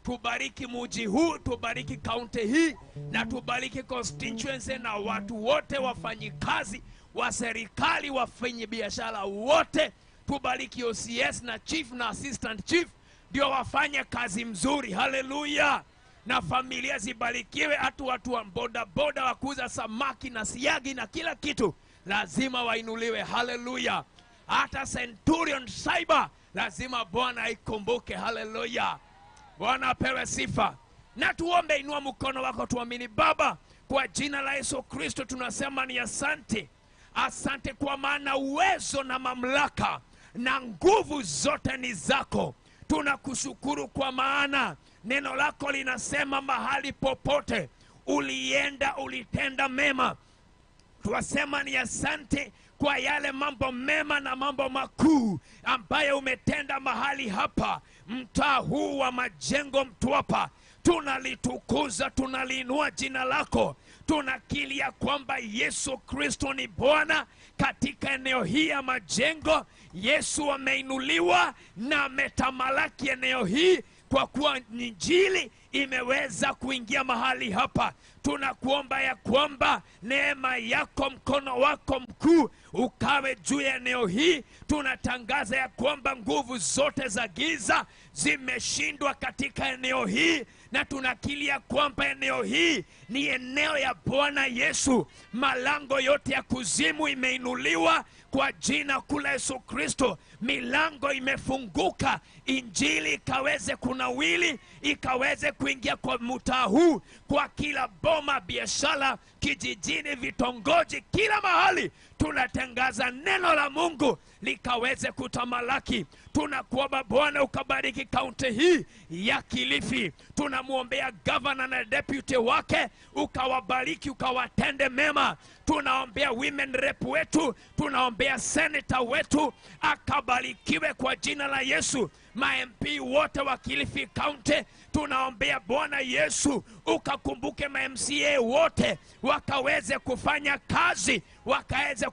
Tubariki muji huu, tubariki kaunti hii, na tubariki constituency na watu wote, wafanyikazi wa serikali, wafanyabiashara wote. Tubariki OCS na chief na assistant chief, ndio wafanye kazi mzuri. Haleluya. Na familia zibarikiwe, hata watu wa boda boda wa kuuza samaki na siagi na kila kitu lazima wainuliwe. Haleluya. Hata Centurion Cyber lazima Bwana ikumbuke. Haleluya. Bwana apewe sifa. Na tuombe. Inua mkono wako tuamini. Baba, kwa jina la Yesu Kristo tunasema ni asante. Asante kwa maana uwezo na mamlaka na nguvu zote ni zako. Tunakushukuru kwa maana neno lako linasema mahali popote ulienda ulitenda mema. Twasema ni asante kwa yale mambo mema na mambo makuu ambayo umetenda mahali hapa, mtaa huu wa Majengo Mtwapa. Tunalitukuza, tunaliinua jina lako. Tunakiri ya kwamba Yesu Kristo ni Bwana katika eneo hii ya Majengo. Yesu ameinuliwa na ametamalaki eneo hii, kwa kuwa Injili imeweza kuingia mahali hapa. Tunakuomba ya kwamba neema yako, mkono wako mkuu ukawe juu ya eneo hii. Tunatangaza ya kwamba nguvu zote za giza zimeshindwa katika eneo hii, na tunakiri ya kwamba eneo hii ni eneo ya Bwana Yesu. Malango yote ya kuzimu imeinuliwa kwa jina kuu la Yesu Kristo. Milango imefunguka, Injili ikaweze kunawili, ikaweze kuingia kwa mtaa huu, kwa kila boma, biashara, kijijini, vitongoji, kila mahali. Tunatangaza neno la Mungu likaweze kutamalaki. Tunakuomba Bwana ukabariki kaunti hii ya Kilifi. Tunamuombea governor na deputy wake, ukawabariki, ukawatende mema. Tunaombea women rep wetu, tunaombea senator wetu akabarikiwe kwa jina la Yesu. Ma MP wote wa Kilifi County tunaombea Bwana Yesu ukakumbuke ma MCA wote wakaweze kufanya kazi, wakaweze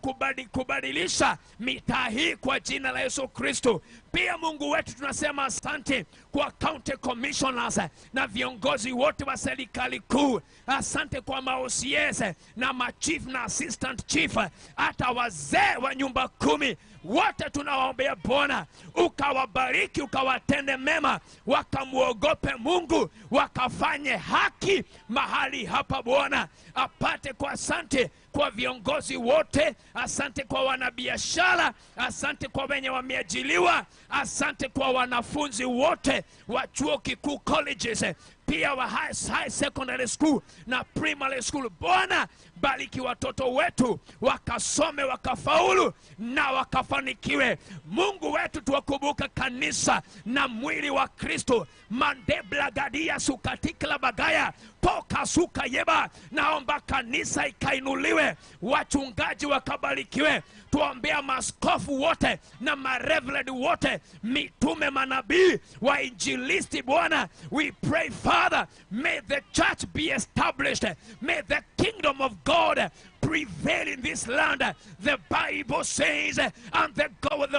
kubadilisha mitaa hii kwa jina la Yesu Kristo. Pia Mungu wetu tunasema asante kwa county commissioners na viongozi wote wa serikali kuu. Asante kwa ma OCS na ma chief na assistant chief, hata wazee wa nyumba 10 wote tunawaombea Bwana ukawabariki, ukawatende mema, wakamuogope Mungu, wakafanye haki mahali hapa Bwana. Apate kwa asante kwa viongozi wote, asante kwa wanabiashara, asante kwa wenye wameajiliwa, asante kwa wanafunzi wote wa chuo kikuu, colleges, pia wa high secondary school na primary school. Bwana bariki watoto wetu wakasome, wakafaulu na wakafanikiwe. Mungu wetu tuwakumbuka kanisa na mwili wa Kristo. Mandebla gadia sukatikla bagaya toka suka yeba. Naomba kanisa ikainuliwe, wachungaji wakabarikiwe. Tuombea maskofu wote na mareverend wote, mitume, manabii, wainjilisti. Bwana, we pray Father, may the church be established. May the kingdom of God prevail in this land. The Bible says, and the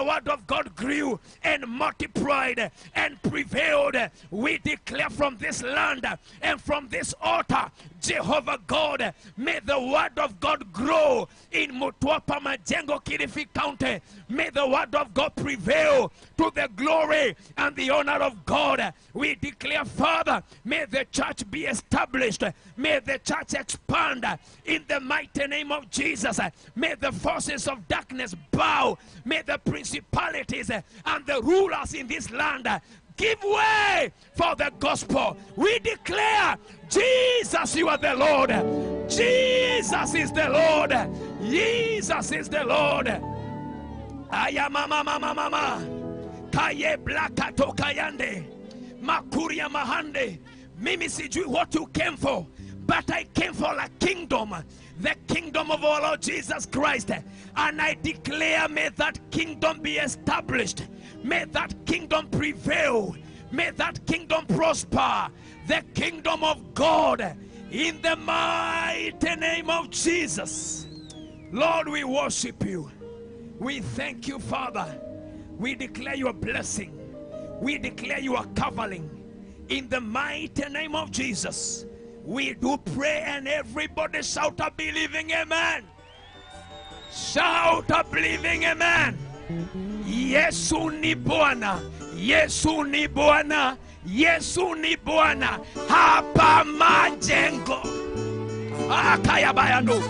word of God grew and multiplied and prevailed. We declare from this land and from this altar, Jehovah God, may the word of God grow in Mtwapa, Majengo, Kilifi County. May the word of God prevail to the glory and the honor of God. We declare, Father, may the church be established. May the church expand in the mighty name of Jesus. May the forces of darkness bow. May the principalities and the rulers in this land give way for the gospel. We declare, Jesus, you are the Lord. Jesus is the Lord. Jesus is the Lord. Aya mama mama mama. Kaye blaka tokayande. Makuria mahande. Mimi sijui what you came for, but I came for a kingdom, the kingdom of our Lord Jesus Christ. And I declare, may that kingdom be established. May that kingdom prevail. May that kingdom prosper. The kingdom of God, in the mighty name of Jesus. Lord, we worship you. We thank you, Father. We declare your blessing. We declare your covering In the mighty name of Jesus, we do pray, and everybody shout a believing amen. Shout a believing amen. Yesu ni Bwana, Yesu ni Bwana, Yesu ni Bwana. Hapa Majengo. Akayabayando.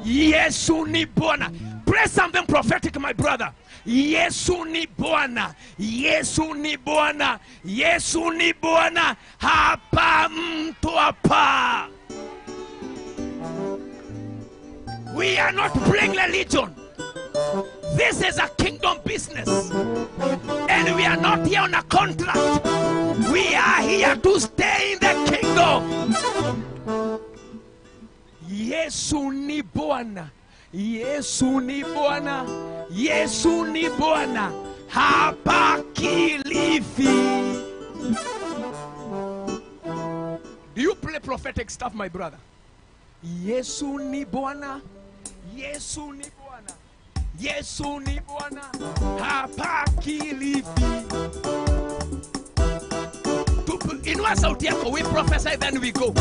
Yesu ni Bwana. Pray something prophetic, my brother. Yesu ni Bwana, Yesu ni Bwana, Yesu ni Bwana. Hapa Mtwapa. We are not playing religion. This is a kingdom business. And we are not here on a contract. We are here to stay in the kingdom. Yesu ni Bwana, Yesu ni Bwana, Yesu ni Bwana. Hapa Kilifi. Do you play prophetic stuff, my brother? Yesu ni Bwana, Yesu ni Bwana, Yesu ni Bwana. Hapa Kilifi. Inua sauti yako, we prophesy then we go.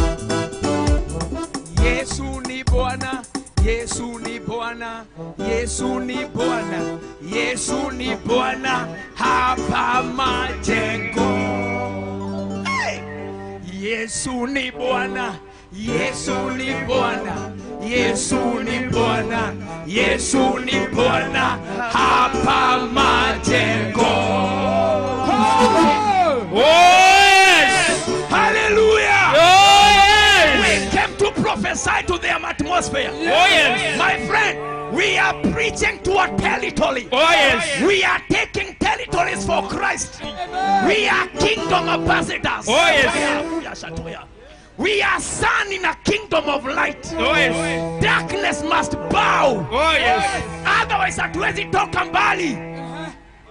Yesu ni Bwana, Yesu ni Bwana, Yesu ni Bwana, Yesu ni Bwana. Hapa Majengo. Hey! Yesu ni Bwana, Yesu ni Bwana, Yesu ni Bwana, Yesu ni Bwana. Hapa Majengo. Oh, yes! Hallelujah! Oh, yes! We came to prophesy to their atmosphere. Oh, yes! My friend, we are preaching to a territory. Oh, yes! We are taking territories for Christ. Amen. We are kingdom ambassadors. Oh, yes! We are son in a kingdom of light. Oh, yes! Darkness must bow. Oh, yes! Otherwise, hatuwezi toka mbali.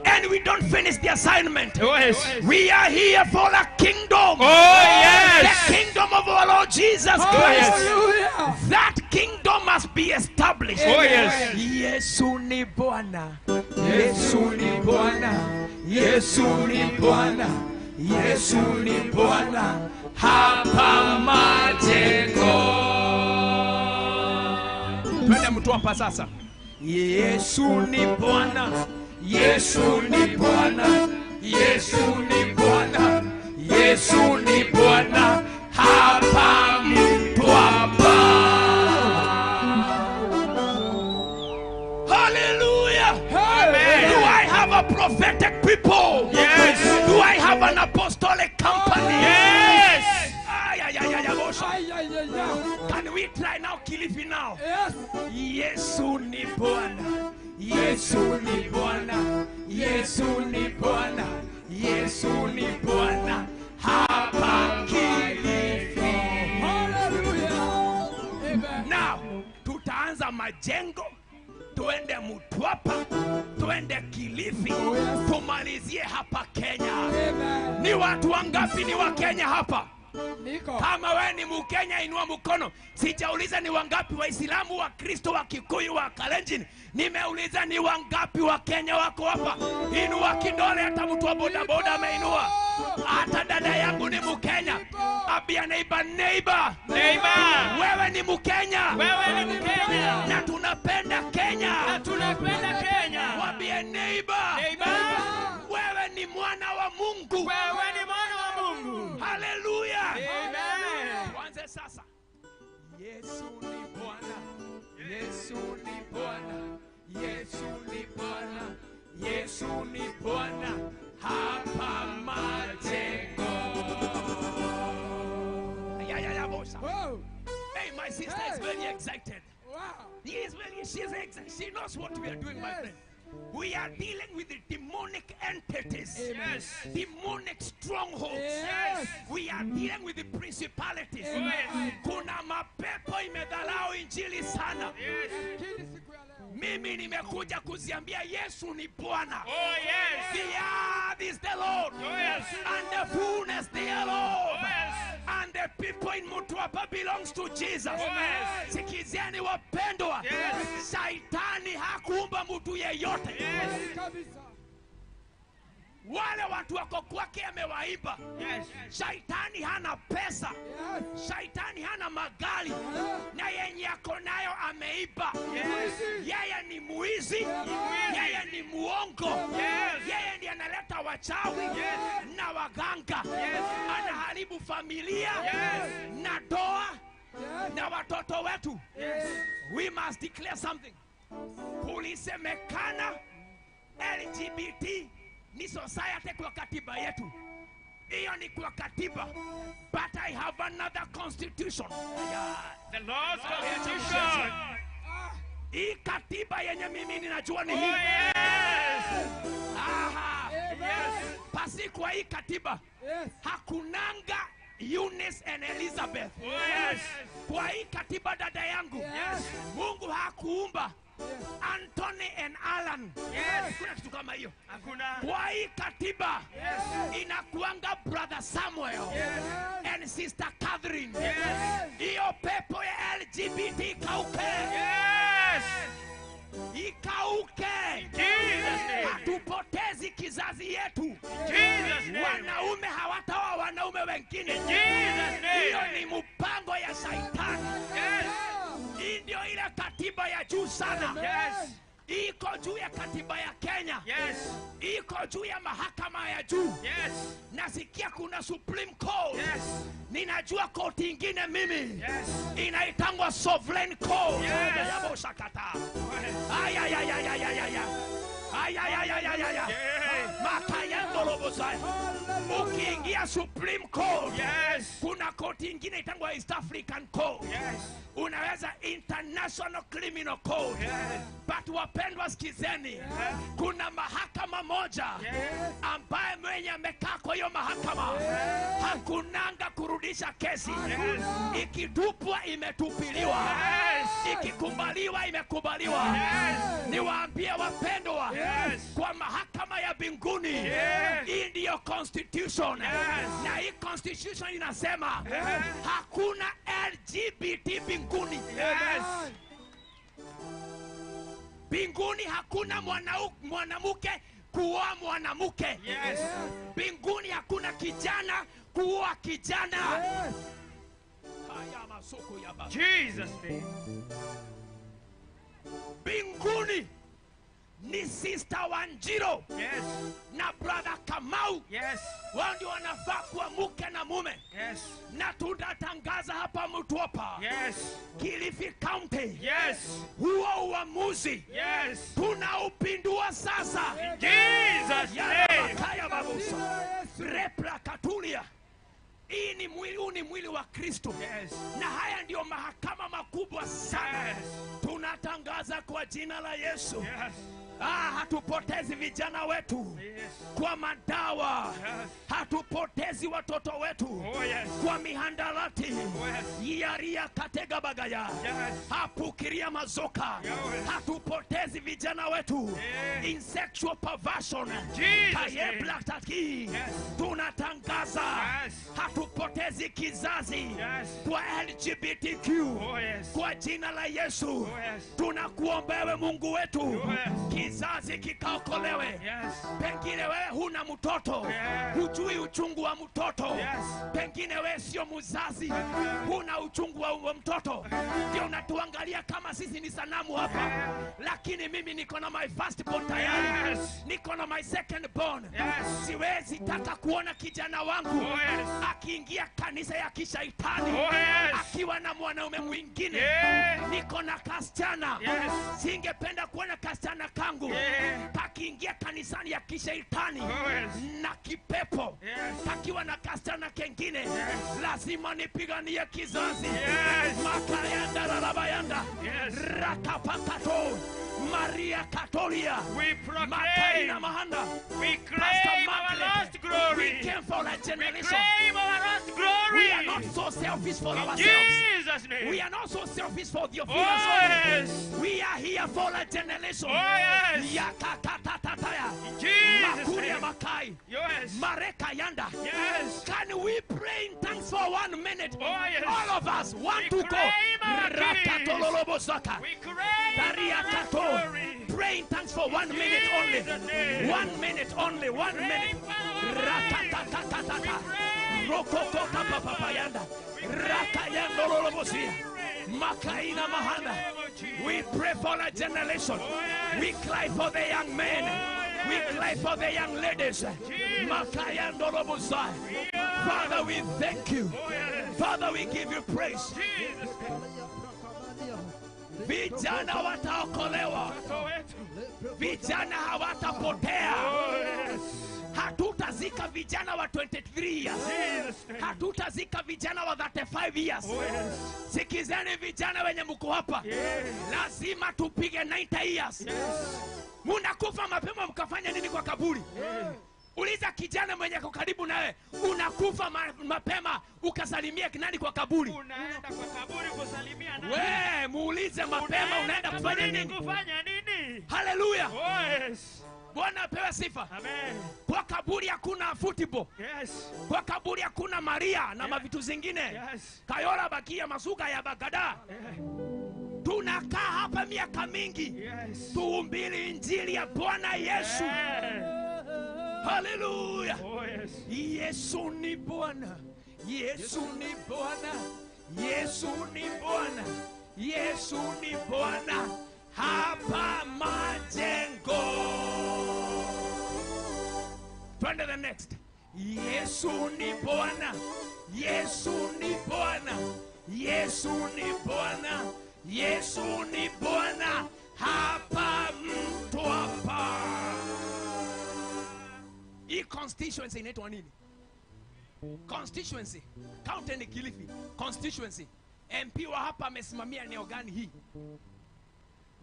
And we don't finish the assignment. Oh, yes! We are here for a kingdom. Oh, yes! The kingdom of our Lord Jesus Christ. Hallelujah. That kingdom must be established. Oh, yes! Yesu ni Bwana, Yesu ni Bwana, Yesu ni Bwana, Yesu ni Bwana. Hapa Majengo. Twende Mtwapa sasa. Yesu ni Bwana, Yesu ni Bwana, Yesu ni Bwana, Yesu ni Bwana. Hapa Mtwapa. Hallelujah. Amen. Do I have a prophetic people? Yes. Do I have an apostolic company? Yes! Ay, ay, ay, ay, ay, Bosha. Ay, ay, ay, ay. Can we try now, Kilifi now? Yes. Yesu ni Bwana, Yesu ni Bwana, Yesu ni Bwana, Yesu ni Bwana. Hapa Kilifi. Hallelujah. Amen. Now, tutaanza Majengo, tuende Mtwapa, tuende Kilifi, Oh, yes. tumalizie hapa Kenya. Amen. Ni watu wangapi ni wa Kenya hapa? Niko. Kama wewe ni Mkenya inua mkono. Sijauliza ni wangapi Waislamu, wa Kristo, wa Kikuyu, wa Kalenjin. Nimeuliza ni wangapi wa Kenya wako hapa. Inua kidole. Hata mtu wa bodaboda ameinua. Hata dada yangu ni Mkenya. Ambia neighbor, neighbor, Neighbor! wewe ni Mkenya. Wewe ni Mkenya! Na tunapenda Kenya. Na tunapenda Kenya! Mwambie neighbor, Neighbor! wewe ni mwana wa Mungu. Wewe ni mwana wa Mungu! Haleluya. Amen! Tuanze sasa. Yesu ni Bwana, Yesu ni Bwana, Yesu ni Bwana, Yesu ni Bwana. Hapa Majengo. Ya, ya, ya, bosa. Whoa. Hey, my sister is very excited. Wow. He is very, she's excited. She knows what we are doing, my Yes. friend. We are dealing with the demonic entities. Yes. Demonic strongholds. Yes. We are dealing with the principalities. Yes. Kuna mapepo imedharau injili sana. Yes. Lakini siku ya leo. Mimi nimekuja kuziambia Yesu ni Bwana. Oh, yes. The earth is the Lord. Oh, yes. And the fullness thereof. Oh, yes. And the people in Mtwapa belongs to Jesus. Oh, yes. Sikizeni wapendwa. Yes. Shaitani hakuumba mtu yeyote. Yes. Kabisa. Wale watu wako kwake amewaiba. Yes. Shaitani hana pesa. Yes. Shaitani hana magari. Na yenye ako nayo ameiba. Yes. Yeye ni muizi. Yeye ni muongo. Yes. Yeye ndiye analeta wachawi Yes. na waganga. Yes. Anaharibu familia Yes. na ndoa Yes. na watoto wetu. Yes. We must declare something. Kulisemekana LGBT ni society kwa katiba yetu. Hiyo ni kwa katiba. But I have another constitution. Yeah. The Lord's constitution. Hii katiba yenye mimi ninajua ni Oh hii. yes. Aha. Yes. Pasi kwa hii katiba Yes. hakunanga Eunice and Elizabeth. Oh yes. Kwa hii katiba dada yangu, Yes. Mungu hakuumba Yes. Anthony and Alan. Yes. Kuna kitu kama hiyo. Hakuna. Kwa hii katiba Yes. inakuanga brother Samuel Yes. and sister Catherine. Yes. Hiyo pepo ya LGBT ikauke, Yes. ikauke. Jesus name. Hatupotezi kizazi yetu. Jesus name. Wanaume hawataoa wanaume wengine. Jesus Hiyo name. ni mpango ya shaitani. Yes. Hii ndio ile katiba ya juu sana. Yes. Iko juu ya katiba ya Kenya. Yes. Iko juu ya mahakama ya juu. Yes. Nasikia kuna Supreme Court. Yes. Ninajua koti ingine mimi. Yes. Inaitangwa Sovereign Court. Yes. Yabo shakata. Ay ay ay ay ay ay ay. Ay ay ay ay ay ay. Yes. Makayendo lobosai. Ukiingia Supreme Court. Yes. Kuna koti ingine itangwa East African Court. Yes. Unaweza International Criminal Court. Yes. But wapendwa, sikizeni, kuna mahakama moja Yes. ambaye mwenye amekaa kwa hiyo mahakama hakunanga kurudisha kesi. Yes. Ikitupwa imetupiliwa, Yes. ikikubaliwa imekubaliwa. Yes. Niwaambie wapendwa, Yes. kwa mahakama ya mbinguni Yes. hii ndiyo constitution. Yes. Na hii constitution inasema Yes. hakuna LGBT mbinguni. Yes. Mbinguni hakuna mwanamke kuoa mwanamke. Yes. Mbinguni hakuna kijana kuoa kijana. Yes. Haya masoko ya baba. Jesus name. Mbinguni ni Sister Wanjiro Yes. na Brother Kamau. Yes. Wao ndio wanafaa kuwa mke na mume, Yes. na tutatangaza hapa Mtwapa, Yes. Kilifi County, Yes. huo uamuzi Yes. tunaupindua sasa. Jesus name. Kaya babusa Jina la Yesu. repla katulia. Hii ni mwili, huu ni mwili wa Kristo. Yes. Na haya ndiyo mahakama makubwa sana. Yes. Tunatangaza kwa jina la Yesu. Yes. Hatupotezi vijana wetu Yes. kwa madawa. Yes. Hatupotezi watoto wetu Oh yes. kwa mihandarati. Oh yes. Yaria katega bagaya. Yes. Hapukiria mazoka. Yes. Hatupotezi vijana wetu Yes. in sexual perversion. Jesus name. Kayeblataki. Yes. Tunatangaza Yes. hatupotezi kizazi Yes. kwa LGBTQ. Oh yes. Kwa jina la Yesu Oh yes. tunakuomba ewe Mungu wetu, Oh yes. kizazi kikaokolewe. Yes. Pengine wewe huna mtoto, Yeah. hujui uchungu wa mtoto. Yes. Pengine wewe sio mzazi, huna uchungu wa mtoto, ndio unatuangalia kama sisi ni sanamu hapa. Lakini mimi niko na my first born tayari, Yes. niko na my second born. Yes. Siwezi taka kuona kijana wangu Oh yes. akiingia kanisa ya kishaitani Oh yes. akiwa na mwanaume mwingine. Yeah. Niko na kasichana. Yes. Singependa kuona kasichana kangu Yeah. kakiingia kanisani ya kishaitani Oh yes. na kipepo Yes. kakiwa na kasichana kengine. Lazima nipiganie kizazi. Yes. Makayanda rarabayanda Yes. rakapakato Maria Katolia We Makaina proclaim. Mahanda. We Pastor claim our Margaret, lost glory. we came for a We generation. claim our lost glory. We are not so selfish for ourselves. Jesus name. We are not so selfish for the Oh feelings. yes. We are here for a generation. Oh yes. Yakatatataya. Jesus Makuria name. Makai. Yes. Mareka Yanda. Yes. Can we pray in tongues for 1 minute? Oh yes. All of us. One We to go. claim our keys. Rakatololobosaka. We claim our Daria lost Kato. glory. Pray in tongues for 1 minute only. 1 minute only. 1 minute. Ratatatatata. Rokokokapapapayanda. Rakayandorolobosia. Makaina mahanda. We pray for a generation. We cry for the young men. We cry for the young ladies. Makayandorobosai. Father, we thank you. Father, we give you praise. Vijana wataokolewa. Vijana hawatapotea. Hatutazika vijana wa 23 years. Hatutazika vijana wa 35 years. Sikizeni vijana wenye mko hapa. Lazima tupige 90 years. Munakufa mapema mkafanya nini kwa kaburi? Uliza kijana mwenye ako karibu nawe, unakufa mapema ukasalimia nani kwa kaburi? Unaenda kwa kaburi kusalimia nani? We, muulize mapema unaenda kufanya nini? Kufanya nini? Hallelujah. Oh, yes. Bwana apewe sifa. Amen. Kwa kaburi hakuna football. Yes. Kwa kaburi hakuna Maria na mavitu zingine. Yes. Kayola bakia masuka ya bagada. Tunakaa hapa miaka mingi. Yes. Tuhubiri injili ya Bwana Yesu. Yeah. Hallelujah. Oh, yes. Yesu ni Bwana. Yesu ni Bwana. Yesu ni Bwana. Yesu ni Bwana. Hapa Majengo. Twende the next. Yesu ni Bwana. Yesu ni Bwana. Yesu ni Bwana. Yesu ni Bwana. Hapa Mtwapa. Hii constituency inaitwa nini? Constituency. County ni Kilifi. Constituency. MP wa hapa amesimamia eneo gani hii?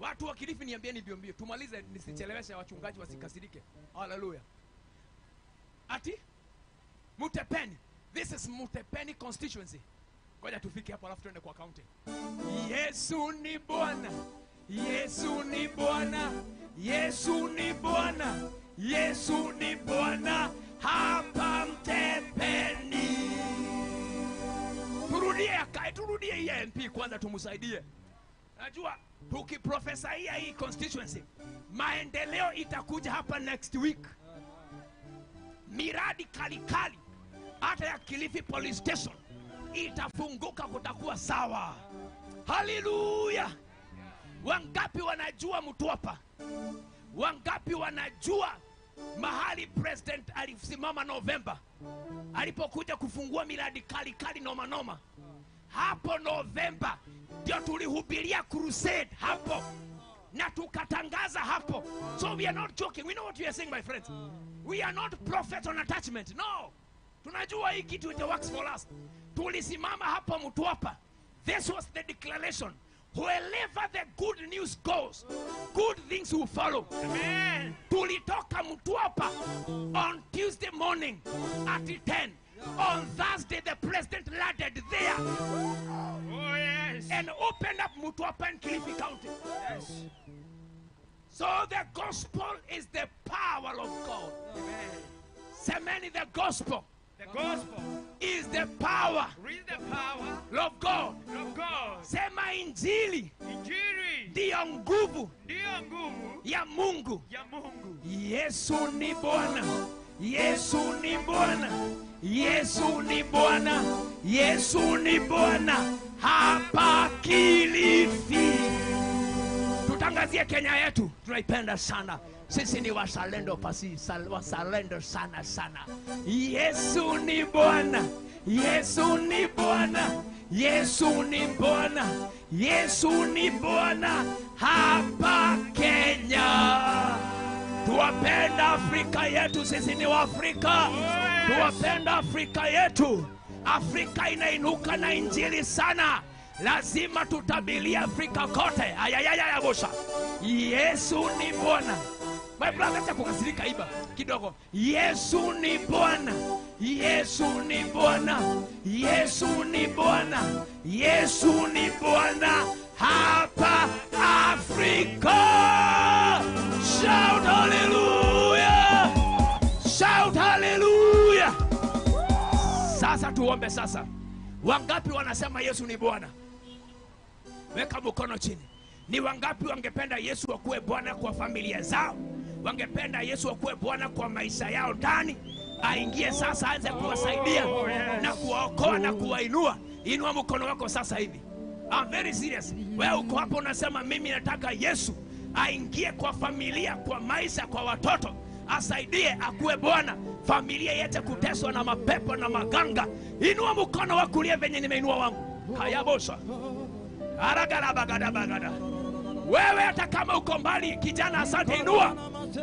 Watu wa Kilifi niambieni mbio mbio. Tumalize nisicheleweshe wachungaji wasikasirike. Hallelujah. Ati? Mutepeni. This is Mutepeni constituency. Ngoja tufike hapo alafu tuende kwa county. Yesu ni Bwana. Yesu ni Bwana. Yesu ni Bwana. Yesu ni Bwana. Hapa Mtepeni. Turudie akae, turudie hii MP kwanza tumsaidie. Najua tukiprofesaia hii constituency, maendeleo itakuja hapa next week. Miradi kalikali hata ya Kilifi Police Station itafunguka, kutakuwa sawa. Hallelujah. Wangapi wanajua Mtwapa? Wangapi wanajua mahali president alisimama November alipokuja kufungua miradi kali kali noma noma? Hapo November ndio tulihubiria crusade hapo na tukatangaza hapo. So we are not joking. We know what we are saying, my friends. We are not prophets on attachment. No. Tunajua hii kitu it works for us. Tulisimama hapo Mtwapa. This was the declaration. Wherever the good news goes, good things will follow. Amen. Tulitoka Mtwapa on Tuesday morning at 10. On Thursday, the president landed there. Oh, yes. And opened up Mtwapa and Kilifi County. Yes. So the gospel is the power of God. Amen. Semeni, the gospel. The gospel is the power. Read the power of God. Of God. Sema injili. Injili ndiyo nguvu. Ndiyo nguvu ya Mungu. Ya Mungu. Yesu ni Bwana. Yesu ni Bwana. Yesu ni Bwana. Yesu ni Bwana. Hapa Kilifi. Tutangazie Kenya yetu. Tunaipenda sana. Sisi ni wazalendo pasi, wazalendo sana sana. Yesu ni Bwana. Yesu ni Bwana. Yesu ni Bwana. Yesu ni Bwana. Hapa Kenya. Tuwapenda Afrika yetu, sisi ni Waafrika. Tuwapenda Afrika yetu. Afrika inainuka na injili sana. Lazima tutabilia Afrika kote. Ayayaya bosha. Yesu ni Bwana. My brother, acha kukasirika, iba kidogo. Yesu ni Bwana. Yesu ni Bwana. Yesu ni Bwana. Yesu ni Bwana. Hapa Afrika. Shout hallelujah. Shout hallelujah. Sasa tuombe sasa. Wangapi wanasema Yesu ni Bwana? Weka mkono chini. Ni wangapi wangependa Yesu akuwe Bwana kwa familia zao? Wangependa Yesu akuwe Bwana kwa maisha yao ndani? Aingie sasa, aanze kuwasaidia na kuwaokoa na kuwainua. Inua mkono wako sasa hivi. I'm very serious. Wewe uko hapo unasema mimi nataka Yesu aingie kwa familia, kwa maisha, kwa watoto, asaidie, akuwe Bwana, familia yetu kuteswa na mapepo na maganga. Inua mkono wako kulia venye nimeinua wangu. Hayabosha. Aragarabagada. Wewe hata kama uko mbali kijana, asante, inua.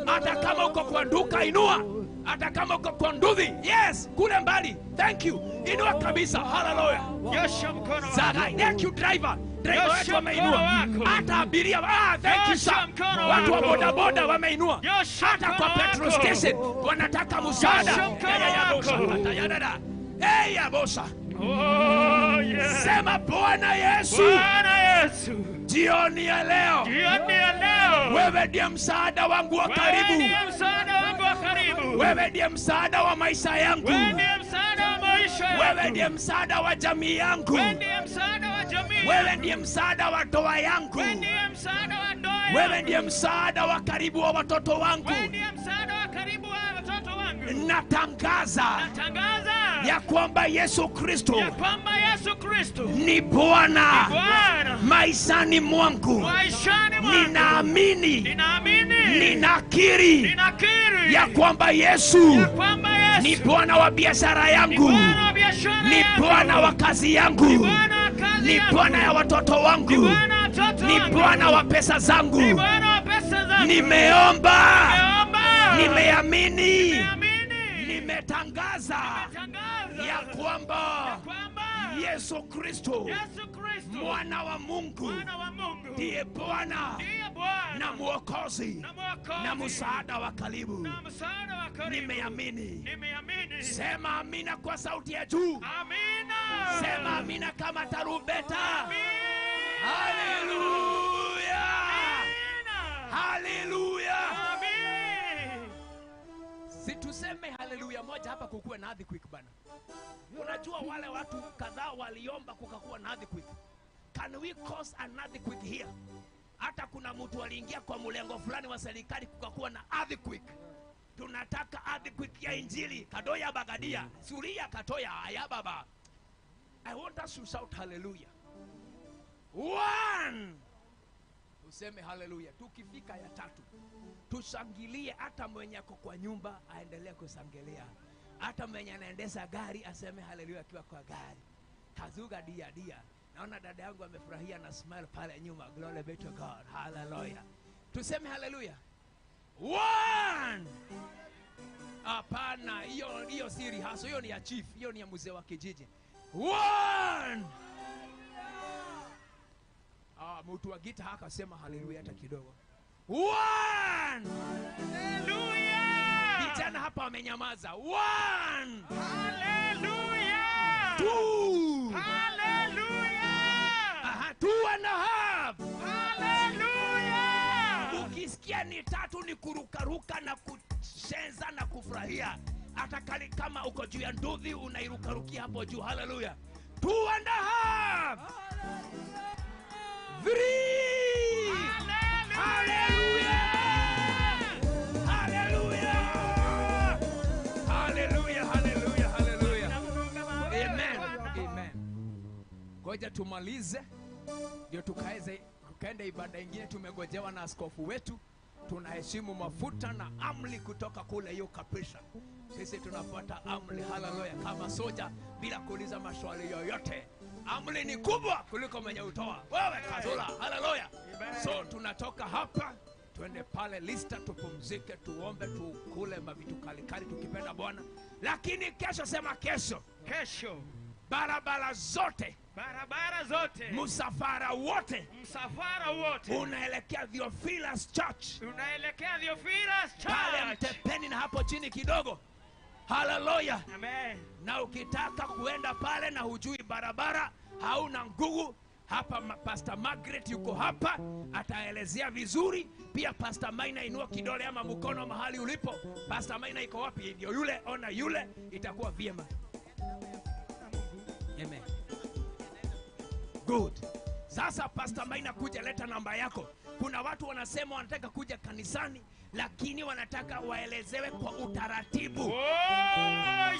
Hata kama uko kwa duka, inua. Hata kama uko kwa nduthi, yes, kule mbali, thank you, inua kabisa. Hallelujah. Nyosha mkono wako. Thank you driver. Driver wetu Nyosha wameinua. mkono wako. Hata abiria, thank you sir. Nyosha mkono Watu wa wako. boda boda wameinua. Nyosha Hata kwa mkono petrol wako. station wanataka msaada. Nyosha mkono wako. Hey, ya bosa. Oh, yes. Sema Bwana Yesu, Bwana Yesu, jioni ya leo, jioni ya leo, wewe ndiye msaada wangu wa wewe karibu. ndiye msaada wangu wa karibu. Wewe ndiye msaada wa maisha yangu. Wewe ndiye msaada wa maisha yangu. Wewe ndiye msaada wa jamii yangu. Wewe ndiye msaada wa jamii. Wewe ndiye msaada wa ndoa yangu. Wewe ndiye msaada wa ndoa yangu. Wewe ndiye msaada wa karibu wa watoto wangu. Wewe ndiye msaada wa karibu wa watoto wangu. Natangaza Natangaza ya kwamba Yesu Kristo ya kwamba Yesu Kristo ni Bwana Bwana maishani mwangu. maishani mwangu. Ninaamini, Ninaamini, ninakiri ninakiri ya kwamba Yesu ya kwamba Yesu ni Bwana wa biashara ni yangu, Bwana wa biashara ni yangu, Bwana wa kazi yangu, ni Bwana wa kazi ni yangu, Bwana ya watoto ni wangu, Bwana wa watoto ni wangu, Bwana wa pesa ni zangu. Bwana wa pesa zangu. Nimeomba, Nimeomba, nimeamini, nimeamini, nimetangaza nimetangaza ya kwamba kwamba Yesu Kristo Yesu Kristo mwana wa Mungu mwana wa Mungu ndiye Bwana ndiye Bwana na Mwokozi na Mwokozi na msaada wa karibu. na msaada wa karibu. Nimeamini. Nimeamini. Sema amina kwa sauti ya juu. Amina. Sema amina kama tarumbeta. Amina. Haleluya, Amina. haleluya. Amin. Situseme haleluya moja hapa kukuwe na earthquake bana. Unajua wale watu kadhaa waliomba kukakuwa na earthquake. Can we cause an earthquake here? Hata kuna mtu aliingia kwa mlengo fulani wa serikali kukakuwa na earthquake. Tunataka earthquake ya injili. Kadoya bagadia, suria katoya ayababa. I want us to shout hallelujah. One. Useme haleluya. Tukifika ya tatu, tushangilie. Hata mwenye ako kwa nyumba aendelee kushangilia. Hata mwenye anaendesha gari aseme haleluya akiwa kwa gari. Kazuga dia dia. Naona dada yangu amefurahia na smile pale nyuma. Glory be to God. Hallelujah. Tuseme haleluya. One. Hapana, hiyo si rehearsal, hiyo ni ya chief, hiyo ni ya mzee wa kijiji. One. Mtu wa gita hakasema haleluya hata kidogo. One. Hallelujah. Vijana hapa wamenyamaza. One. Hallelujah. Two. Hallelujah. Aha, 2.5. Hallelujah. Ukisikia ni tatu ni kurukaruka na kucheza na kufurahia. Hata kama uko juu ya nduthi unairukarukia hapo juu. Hallelujah. 2.5. 3. Hallelujah. Hallelujah. Hallelujah. Hallelujah. Hallelujah. Amen. Amen. Ngoja tumalize ndio tukaenda ibada ingine. Tumegojewa na askofu wetu. Tunaheshimu mafuta na amri kutoka kule hiyo kabisa. Sisi tunafuata amri, haleluya, kama soja bila kuuliza maswali yoyote. Amri ni kubwa kuliko mwenye utoa. Wewe kazula, haleluya. So tunatoka hapa tuende pale Lista tupumzike, tuombe, tukule mavitu kalikali tukipenda Bwana. Lakini kesho, sema kesho. Kesho. Barabara zote, barabara zote, msafara wote, msafara wote unaelekea Theophilus Church. Unaelekea Theophilus Church. Pale Mtepeni na hapo chini kidogo. Hallelujah. Amen. Na ukitaka kuenda pale na hujui barabara, hauna nguvu, hapa Pastor Margaret yuko hapa, ataelezea vizuri. Pia Pastor Maina, inua kidole ama mkono mahali ulipo. Pastor Maina iko wapi? Ndio yule, ona yule, itakuwa vyema. Amen. Good. Sasa Pastor Maina, kuja leta namba yako. Kuna watu wanasema wanataka kuja kanisani, lakini wanataka waelezewe kwa utaratibu. Oh,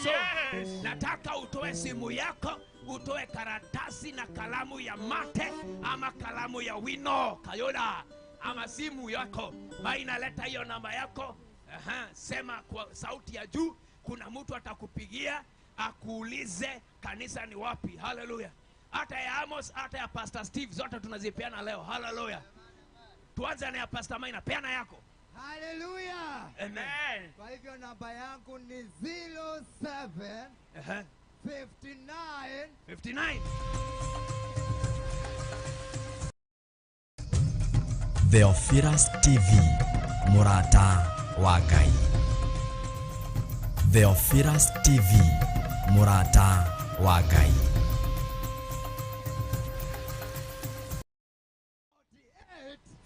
So, yes. nataka utoe simu yako, utoe karatasi na kalamu ya mate ama kalamu ya wino kayola ama simu yako. Maina, leta hiyo namba yako. Aha, sema kwa sauti ya juu. Kuna mtu atakupigia akuulize kanisa ni wapi. Haleluya. Hata ya Amos, hata ya Pastor Steve, zote tunazipeana leo. Haleluya. Tuanze na ya Pastor Maina, peana yako. Haleluya. Amen. Amen. Kwa hivyo namba yangu ni 07 Aha. 59 59. Theophilus TV, Mũrata wa Ngai. Theophilus TV, Mũrata wa Ngai.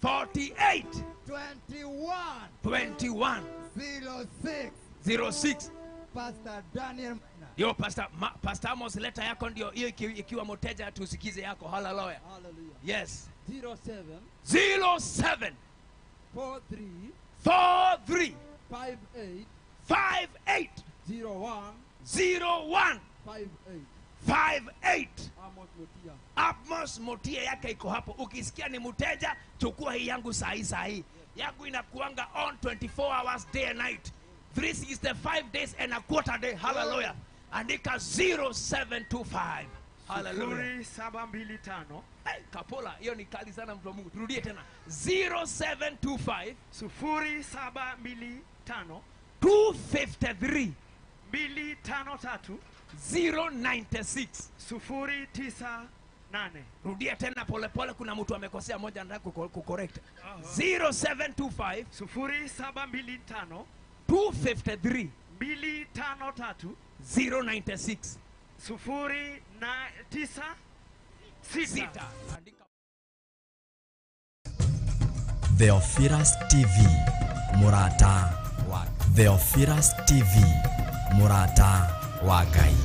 48 21 21 06. 06. Pastor Daniel Maina. Yo, Pastor, Pastor Amos, leta yako ndio hiyo, ikiwa mteja tusikize yako. Hallelujah. Hallelujah. Yes. 07 07 43 43 58 58 01 01 58. 58. Amos Mutia. Amos Mutia yake iko hapo. Ukisikia ni mteja, chukua hii yangu saa hii saa hii. Yangu inakuanga on 24 hours day and night. 365 days and a quarter day. Hallelujah. Andika 0725. Hallelujah. 0725. Hey, Kapola, hiyo ni kali sana mtu wa Mungu. Turudie tena. 0725 0725 253 253 096. 098. Rudia tena polepole, kuna mtu amekosea moja, anataka kucorrect. 0725 0725 253 253 096. 096. Sita. Andika. Theophilus TV, Mũrata wa Theophilus TV, Mũrata wa Ngai.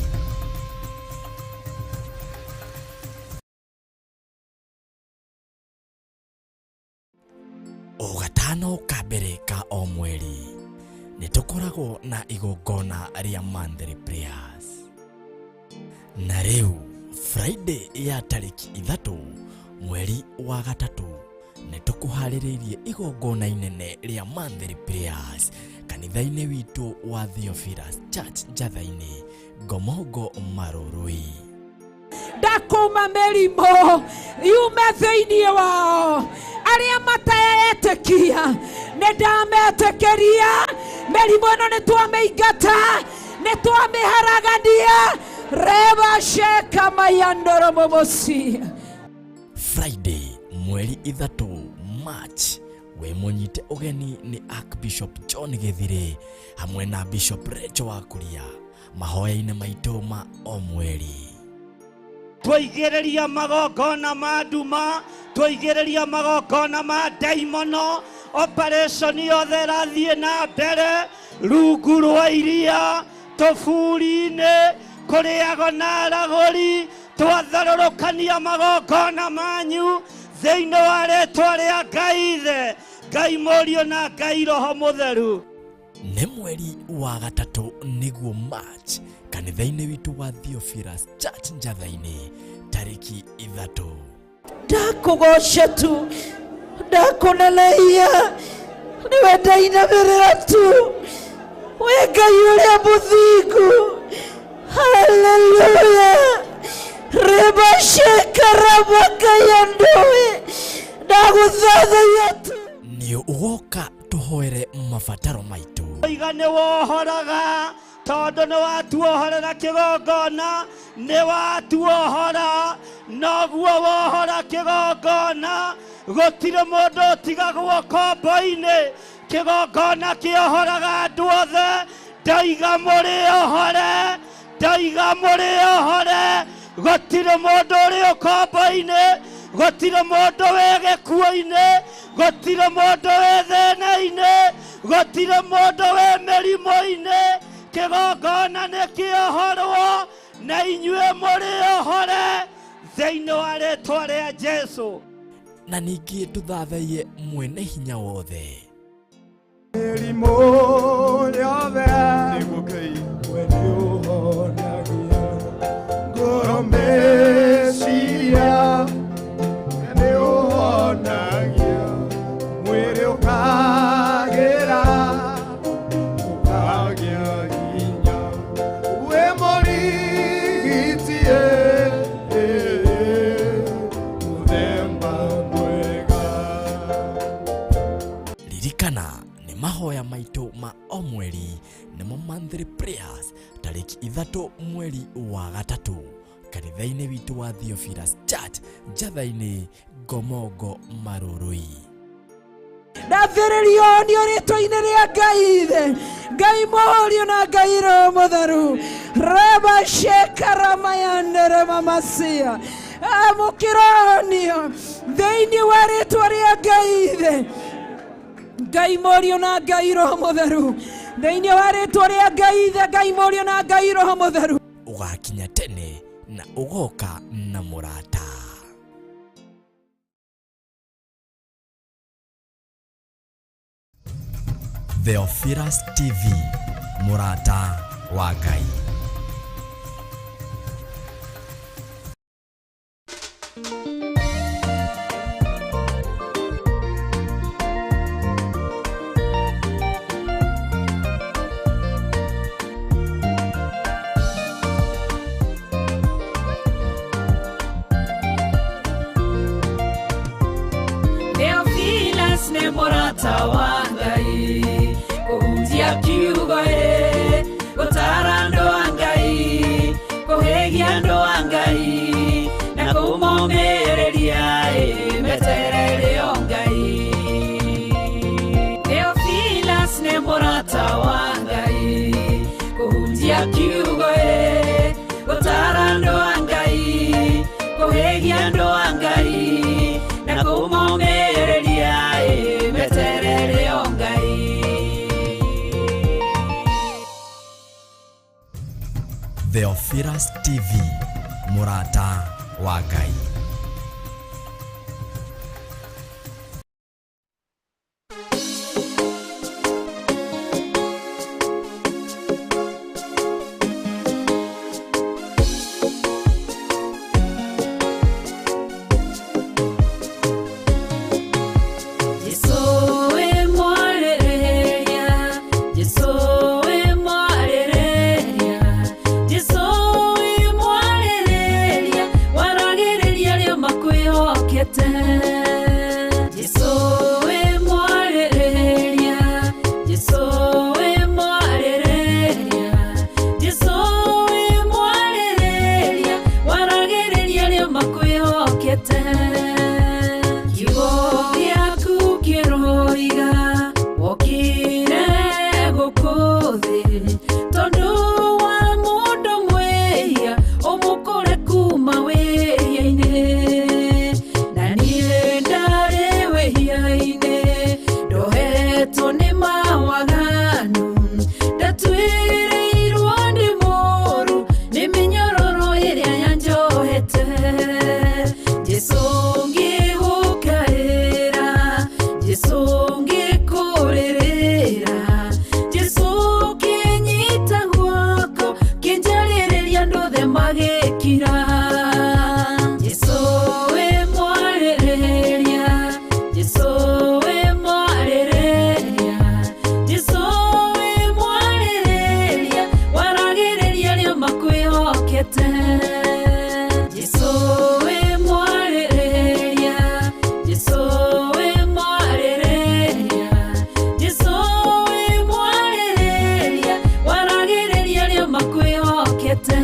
O gatano ka mbere ka o mweri nĩ tũkoragwo na igongona rĩa monthly prayers. Na rĩu Friday ya tarĩki 3 mweri wa 3 nĩ tũkũharĩrĩirie igongona inene rĩa monthly prayers kanitha-inĩ witũ wa Theophilus Church Njatha-inĩ, Ngomongo Marũrũi. Ndakuma mĩrimũ yume thĩinĩ wao, arĩa mataetĩkia nĩ ndametĩkĩria. Mĩrimũ ĩno nĩ twamĩingata, nĩ twamĩharagania. Reba sheka mayandoro momosi. Friday mweri 3 March we mũnyite ũgeni nĩ Archbishop John Gĩthire hamwe na Bishop Rachel Wakuria mahoya-inĩ maitũ ma o mweri. Twaigĩrĩria magongona ma nduma, twaigĩrĩria magongona ma ndaimono, operation yothe ĩrathiĩ na mbere rungu rwa iria, tũburi-inĩ, kũrĩago na aragũri, twatharũrũkania magongona manyu thĩinĩ wa rĩtwa rĩa Ngai Ithe, Ngai Mũriũ na Ngai Roho Mũtheru. Nĩ mweri wa 3 nĩguo March kanitha-inĩ witũ wa Theophilus Church Njatha-inĩ tarĩki 3. Ndakũgoca tu, ndakũneneia, nĩwe ndainamĩrĩra tu, we Ngai ũrĩa mũthingu. Haleluya. Reba sheka rabakayandoe, ndagũthathaiya tu. Nĩ ũgoka tũhoere mabataro maitũ. Iga nĩ wohoraga tondũ nĩ watuohorera kĩgongona, nĩ watuohora, noguo wohora kĩgongona, gũtirĩ mũndũ ũtigagwo kombo-inĩ. Kĩgongona kĩohoraga andũ othe, ndaiga mũrĩ ohore, ndaiga mũrĩ ohore, gũtirĩ mũndũ ũrĩ ũkombo-inĩ, gũtirĩ mũndũ wĩ gĩkuũ-inĩ, gũtirĩ mũndũ wĩ thĩna-inĩ, gũtirĩ mũndũ wĩ mĩrimũ-inĩ. Kĩgongona nĩ kĩohorwo na inyuĩ mũrĩ ohore Thĩinĩ wa rĩtwa rĩa Jesu. Na ningĩ tũthathaiye mwene hinya wothe. Mĩrimũ yothe we nĩũhonagia ngoro meciria nĩũhonagia mwĩrĩ ũkagĩra ũkagĩa hinya wĩ mũrigiti mũthemba mwega. Ririkana nĩ mahoya maitũ ma o mweri nĩmo monthly prayers tarĩki 3 mweri wa 3 kanitha-inĩ witũ wa Theophilus Church Njatha-inĩ Ngomongo Marurui. Ndathĩrĩrio nĩ rĩtwa-inĩ rĩa Ngai Ithe, Ngai Mũriũ na Ngai Roho Mũtheru. Reba shekaramayandere mamasia amũkĩronio thĩinĩ wa rĩtwa rĩa Ngai Ithe, Ngai Mũriũ na Ngai Roho Mũtheru. Thĩinĩ wa rĩtwa rĩa Ngai Ithe, Ngai Mũriũ na Ngai Roho Mũtheru. Ũgakinya tene na ũgoka na mũrata. Theophilus TV, mũrata wa Ngai. Theophilus nĩ mũrata wa Ngai, kũhunjia kiugo ĩ, gũtara andũ a Ngai, kũhĩgia andũ a Ngai, na kũmomĩrĩria ĩ, meterere o Ngai. Theophilus nĩ mũrata wa Ngai, kũhunjia kiugo ĩ, gũtara andũ a Ngai, kũhĩgia andũ a Ngai, na kũmomĩrĩria ĩ, meterere o Ngai. Theophilus TV, mũrata wa Ngai. Jesu wĩ mwarĩrĩria, Jesu wĩ mwarĩrĩria, Jesu wĩ mwarĩrĩria, waragĩrĩria arĩa makwĩhokete. Jesu wĩ mwarĩrĩria, Jesu wĩ mwarĩrĩria, Jesu wĩ mwarĩrĩria, waragĩrĩria arĩa makwĩhokete. Kiugo gĩaku kĩroiga wokire gũkũ thĩ tondũ wa mũndũ mwĩhia ũmũkũre kuma wĩhia-inĩ, na niĩ ndarĩ wĩhia-inĩ ndohetwo nĩ mawaganu, ndatuĩrĩirwo nĩ mũũru nĩ mĩnyororo ĩrĩa yanjohete. Jesu ngĩgũkaĩra, Jesu ngĩkũrĩrĩra, Jesu kĩnyita guoko kĩnjarĩrĩria andũ othe magĩkira. Jesu wĩ mwarĩrĩria, Jesu wĩ mwarĩrĩria, Jesu wĩ mwarĩrĩria, waragĩrĩria arĩa makwĩhokete. Jesu wĩ mwarĩrĩria, Jesu wĩ mwarĩrĩria, Jesu wĩ mwarĩrĩria, waragĩrĩria arĩa makwĩhokete.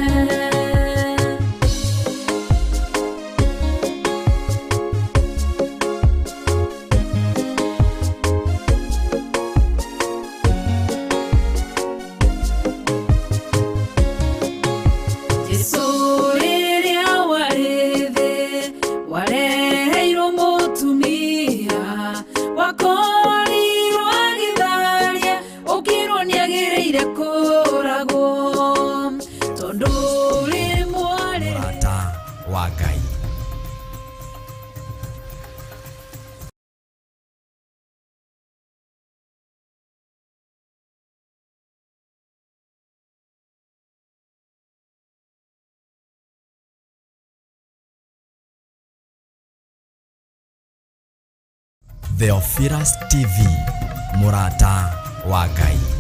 Jesu rĩrĩa warĩ thĩ wareheirwo mũtumia wakorirwo agĩtharia ũkĩrwo nĩagĩrĩire kũragwo tondũ rĩ mwarĩ Mũrata wa Ngai. Theophilus TV, mũrata wa Ngai.